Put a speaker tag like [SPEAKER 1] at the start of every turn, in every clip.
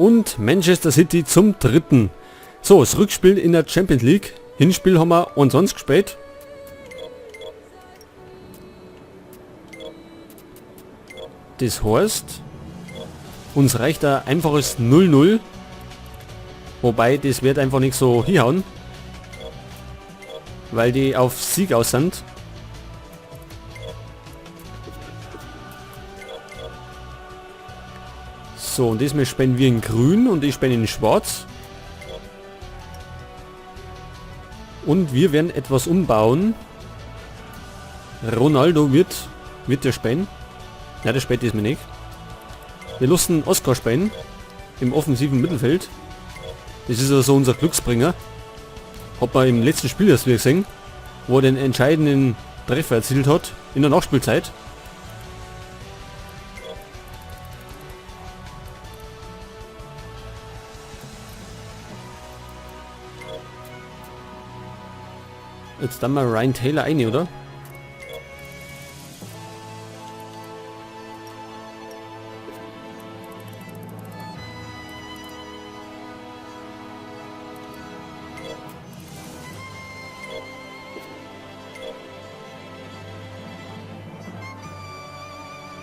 [SPEAKER 1] Und Manchester City zum dritten. So, das Rückspiel in der Champions League. Hinspiel haben wir umsonst gespielt. Das heißt, uns reicht ein einfaches 0-0. Wobei, das wird einfach nicht so hinhauen. Weil die auf Sieg aus sind. So, und diesmal spielen wir in grün und ich spiele in schwarz. Und wir werden etwas umbauen. Ronaldo wird der spielen. Ja, der spielt diesmal nicht. Wir lassen Oscar spielen. Im offensiven Mittelfeld. Das ist also unser Glücksbringer. Hat man im letzten Spiel erst wieder gesehen, wo er den entscheidenden Treffer erzielt hat in der Nachspielzeit. Jetzt dann mal Ryan Taylor ein, oder?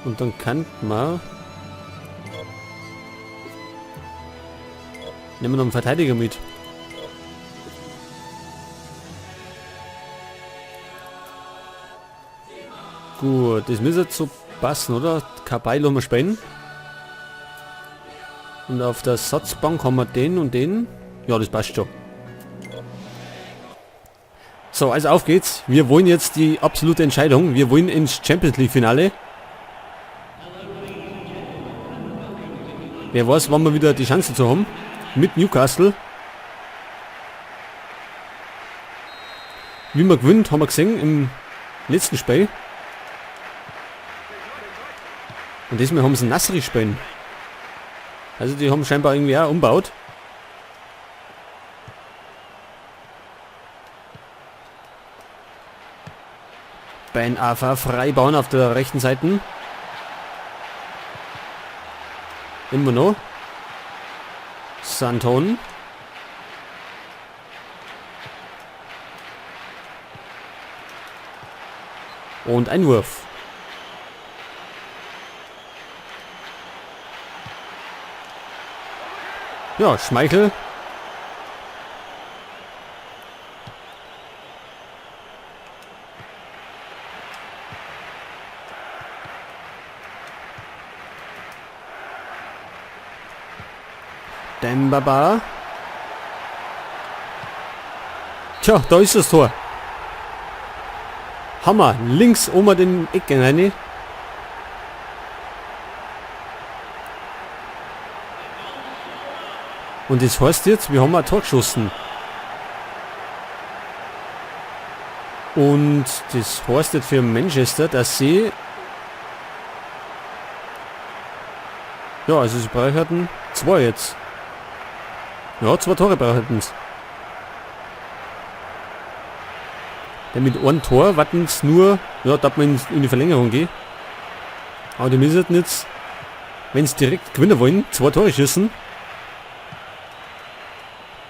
[SPEAKER 1] Und dann kann man... Nehmen wir noch einen Verteidiger mit. Gut, das müsste jetzt so passen, oder? Kabay lassen wir spielen. Und auf der Satzbank haben wir den und den. Ja, das passt schon. So, also auf geht's. Wir wollen jetzt die absolute Entscheidung. Wir wollen ins Champions League Finale. Wer weiß, wann wir wieder die Chance zu haben. Mit Newcastle. Wie man gewinnt, haben wir gesehen im letzten Spiel. Und diesmal haben sie Nasri spielen. Also die haben scheinbar irgendwie auch umbaut. Ben Arfa freibauen auf der rechten Seite. Immer noch. Santon. Und Einwurf. Ja, Schmeichel. Demba Ba. Tja, da ist das Tor. Hammer. Links oben den Ecken rein. Und das heißt jetzt, wir haben ein Tor geschossen. Und das heißt jetzt für Manchester, dass sie... Ja, also sie brauchen 2 jetzt. Ja, 2 Tore brauchen sie. Denn mit einem Tor warten sie nur, ja, dass man in die Verlängerung geht. Aber die müssen jetzt, wenn sie direkt gewinnen wollen, 2 Tore schießen.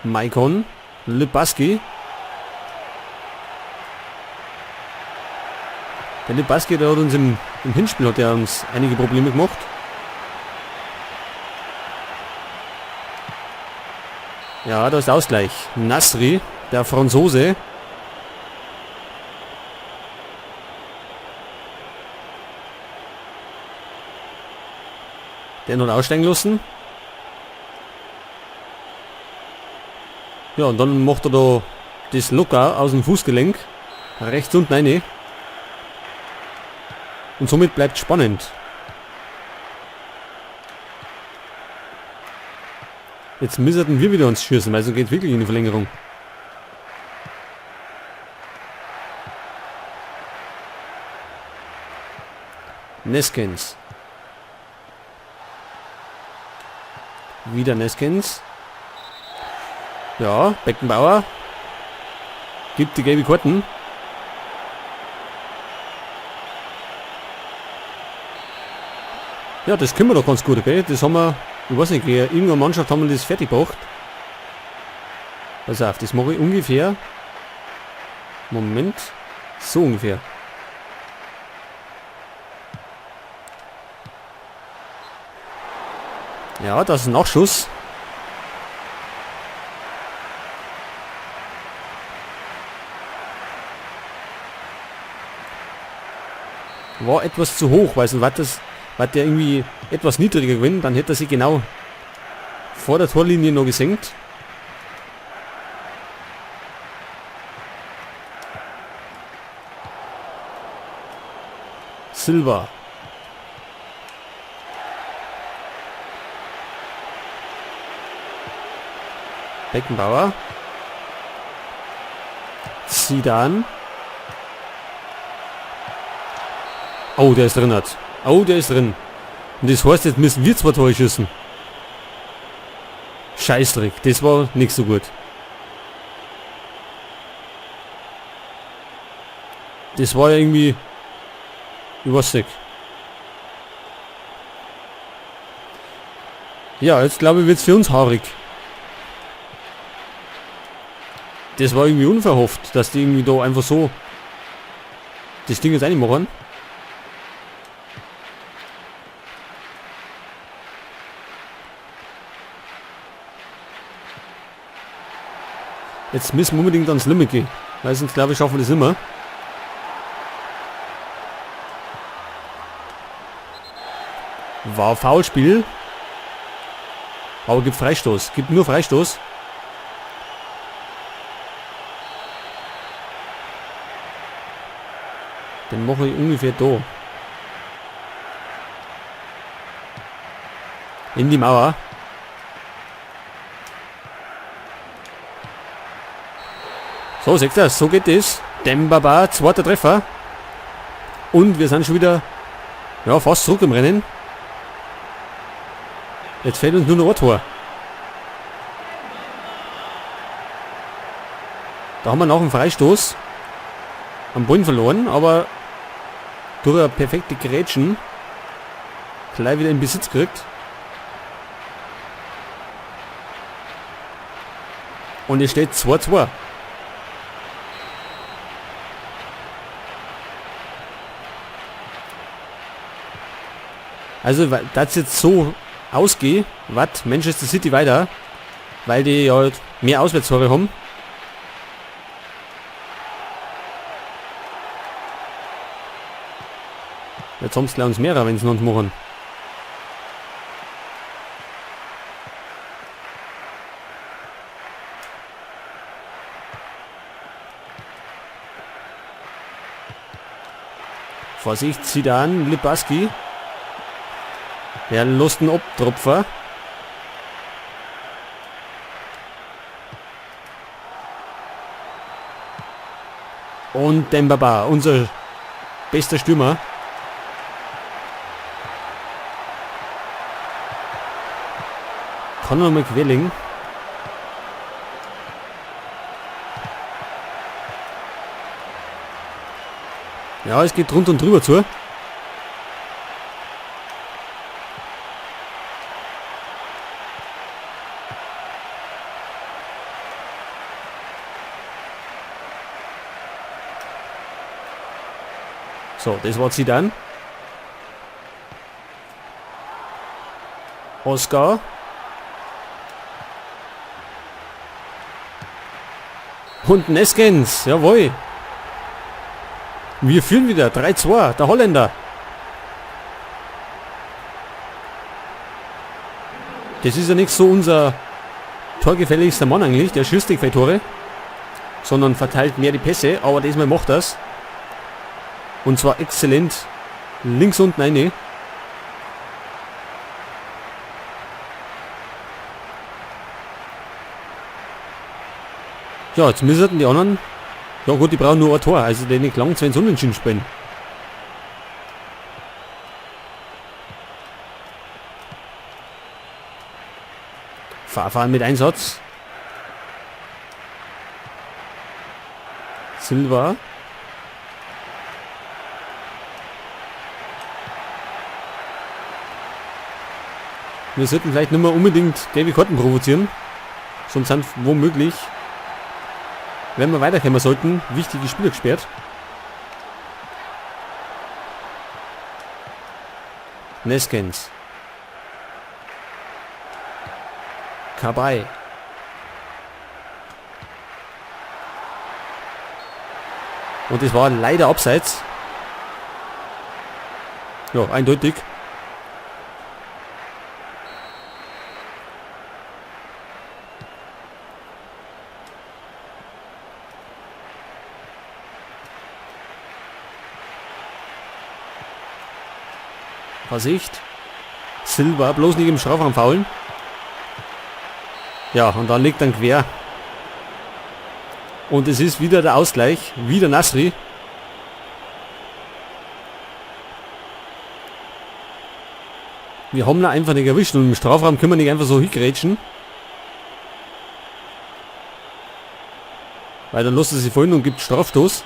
[SPEAKER 1] Maicon, Littbarski. Der Littbarski, der hat uns im Hinspiel hat er uns einige Probleme gemacht. Ja, da ist der Ausgleich. Nasri, der Franzose. Den hat aussteigen lassen. Ja, und dann macht er da das locker aus dem Fußgelenk. Rechts unten rein. Und somit bleibt spannend. Jetzt müssen wir wieder uns schießen, weil so geht wirklich in die Verlängerung. Neskens. Wieder Neskens. Ja, Beckenbauer. Gibt die gelbe Karten. Ja, das können wir doch ganz gut, okay? Das haben wir Ich weiß nicht, gegen irgendeine Mannschaft haben wir das fertig gebracht. Pass auf, das mache ich ungefähr. Moment. So ungefähr. Ja, das ist ein Nachschuss. War etwas zu hoch, weil sonst war das, war der irgendwie etwas niedriger gewesen, dann hätte er sich genau vor der Torlinie noch gesenkt. Silva. Beckenbauer. Zidane. Oh, der ist drin hat. Oh, der ist drin. Und das heißt, jetzt müssen wir 2 Tore schießen. Scheißdreck, das war nicht so gut. Das war ja irgendwie... Ich weiß nicht. Ja, jetzt glaube ich, wird's für uns haarig. Das war irgendwie unverhofft, dass die irgendwie da einfach so das Ding jetzt reinmachen. Jetzt müssen wir unbedingt ans Limit gehen, weil sonst glaube ich schaffen wir das immer. War Foulspiel. Aber gibt Freistoß. Gibt nur Freistoß. Den mache ich ungefähr da. In die Mauer. So, seht ihr, so geht es. Demba Ba, zweiter Treffer. Und wir sind schon wieder, ja, fast zurück im Rennen. Jetzt fehlt uns nur noch ein Tor. Da haben wir noch einen Freistoß am Boden verloren, aber durch eine perfekte Grätschen gleich wieder in Besitz gekriegt. Und es steht 2-2. Also, das jetzt so ausgeht, wat Manchester City weiter, weil die ja mehr Auswärtstore haben. Jetzt haben's gleich uns mehrer, wenn's noch uns machen. Vorsicht, Zidane, Littbarski. Der lässt einen Abtropfer. Und Demba Ba, unser bester Stürmer. Kann noch mal querlegen. Ja, es geht drunter und drüber zu. So, das war Zidane. Oscar. Und Neskens, jawohl. Wir führen wieder 3-2, der Holländer. Das ist ja nicht so unser torgefälligster Mann eigentlich, der schießt nicht viele Tore, sondern verteilt mehr die Pässe, aber diesmal macht das. Und zwar exzellent. Links unten rein. Ja, jetzt müssen die anderen... Ja gut, die brauchen nur ein Tor. Also denen langt's, wenn's unentschieden spielen. Farfan mit Einsatz. Silva. Wir sollten vielleicht nicht mehr unbedingt gelbe Karten provozieren. Sonst sind womöglich, wenn wir weiterkommen sollten, wichtige Spieler gesperrt. Neskens. Kabay. Und es war leider abseits. Ja, eindeutig. Vorsicht. Silva, bloß nicht im Strafraum faulen. Ja, und dann liegt dann quer. Und es ist wieder der Ausgleich. Wieder Nasri. Wir haben ihn einfach nicht erwischt und im Strafraum können wir nicht einfach so hingrätschen. Weil dann lässt er sich fallen und gibt Strafstoß.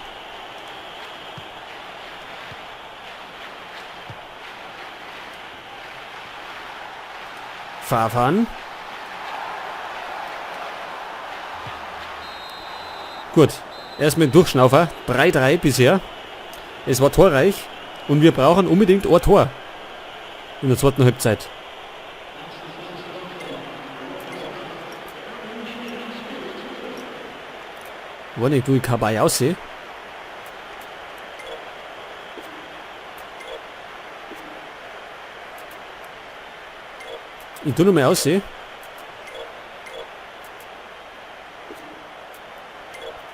[SPEAKER 1] Farfan. Gut, erstmal Durchschnaufer. 3-3 bisher. Es war torreich und wir brauchen unbedingt ein Tor in der zweiten Halbzeit. Weiß nicht, wie ich Kabay aussehe. Ich tu noch mal aussehen.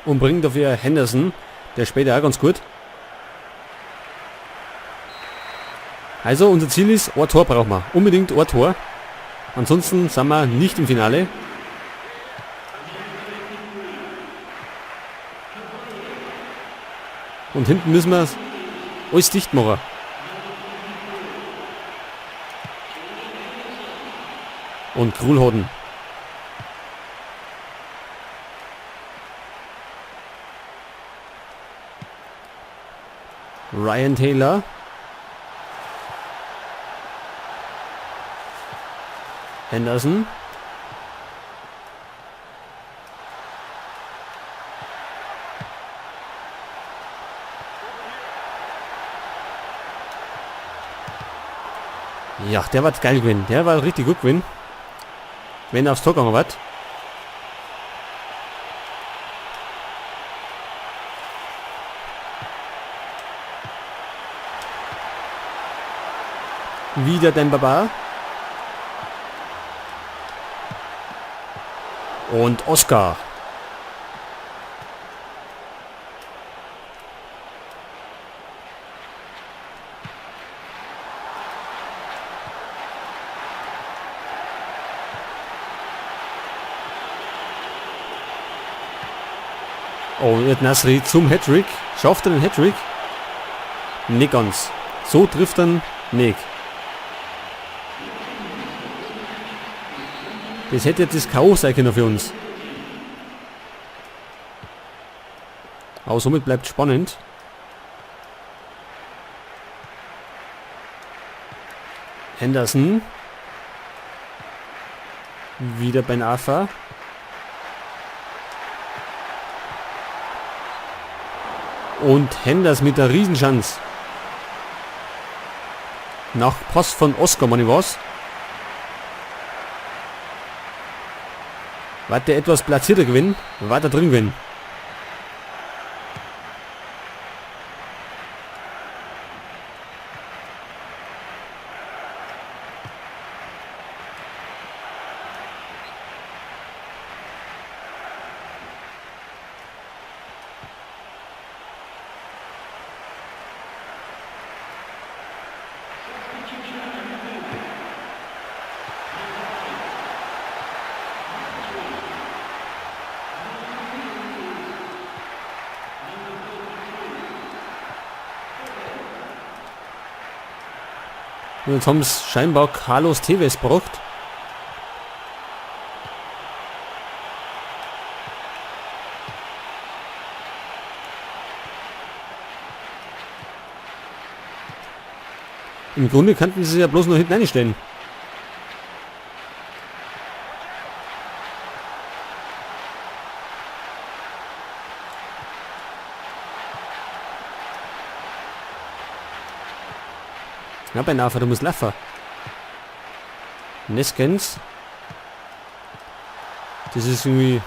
[SPEAKER 1] Und bring dafür Henderson. Der spielt auch ganz gut. Also unser Ziel ist, ein Tor brauchen wir. Unbedingt ein Tor. Ansonsten sind wir nicht im Finale. Und hinten müssen wir alles dicht machen. Und Krulhoden. Ryan Taylor. Henderson. Ja, der war geil gewesen. Der war richtig gut gewesen. Wenn er aufs Tor gegangen wird. Wieder Demba Ba. Und Oscar. Oh, jetzt Nasri zum Hattrick. Schafft er den Hattrick? Nicht ganz. So trifft er nicht. Das hätte jetzt das K.O. sein können für uns. Aber somit bleibt spannend. Henderson. Wieder Ben Arfa. Und Henders mit der Riesenchance. Nach Pass von Oscar, meine ich was. War der etwas platzierter gewinnen? War der drin gewinnen? Und jetzt haben es scheinbar Carlos Tevez gebracht. Im Grunde könnten sie sich ja bloß noch hinten einstellen. Na, Ben Arfa, du musst laufen. Neskens. Das ist irgendwie...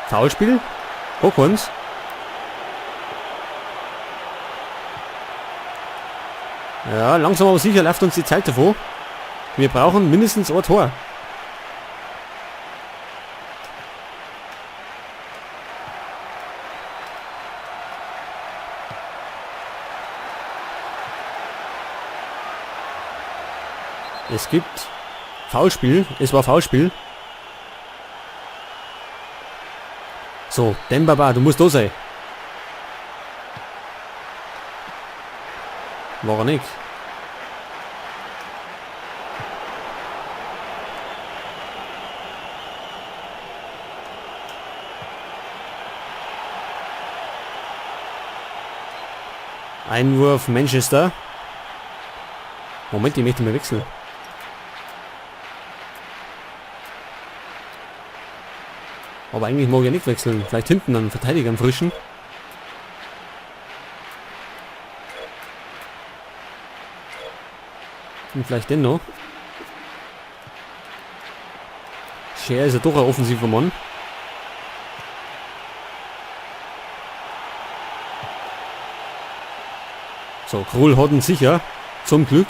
[SPEAKER 1] Foulspiel? Kokons. Ja, langsam aber sicher läuft uns die Zeit davor. Wir brauchen mindestens ein Tor. Es gibt Foulspiel. Es war Foulspiel. So, Demba Ba, du musst da sein. War er nicht. Einwurf Manchester. Moment, ich möchte mal wechseln. Aber eigentlich mag ich ja nicht wechseln. Vielleicht hinten einen Verteidiger einen frischen. Und vielleicht den noch. Scher ist ja doch ein offensiver Mann. So, Krul hat ihn sicher. Zum Glück.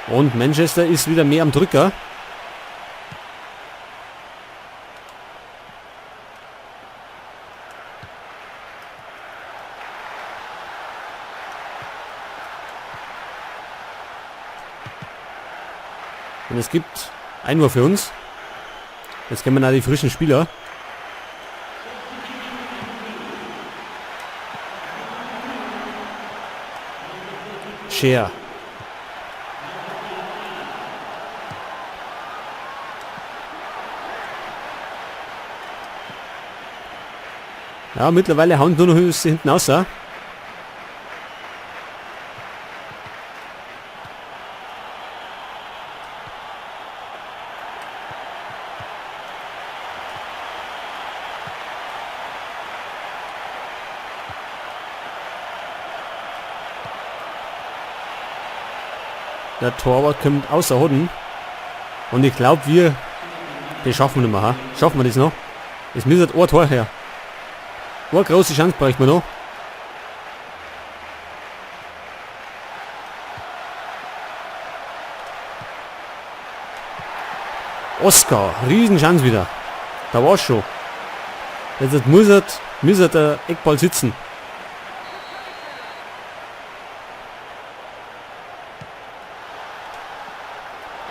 [SPEAKER 1] Und Manchester ist wieder mehr am Drücker. Und es gibt Einwurf für uns. Jetzt kennen wir da die frischen Spieler. Scher. Ja, mittlerweile hauen nur noch hinten raus. Ja? Der Torwart kommt außer Hoden. Und ich glaub, wir... Das schaffen wir nicht mehr, ha? Schaffen wir das noch? Es müsste ein Tor her. Eine große Chance bräuchte man noch. Oscar, Riesenchance wieder. Da war's schon. Jetzt muss der Eckball sitzen.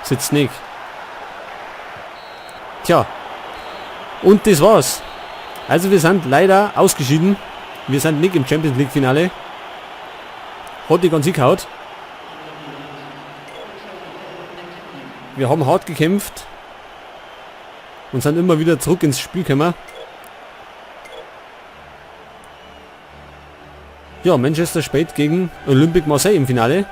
[SPEAKER 1] Sitzt nicht. Tja. Und das war's. Also wir sind leider ausgeschieden. Wir sind nicht im Champions League Finale. Hat die ganz hingehauen. Wir haben hart gekämpft. Und sind immer wieder zurück ins Spiel gekommen. Ja, Manchester spielt gegen Olympique Marseille im Finale.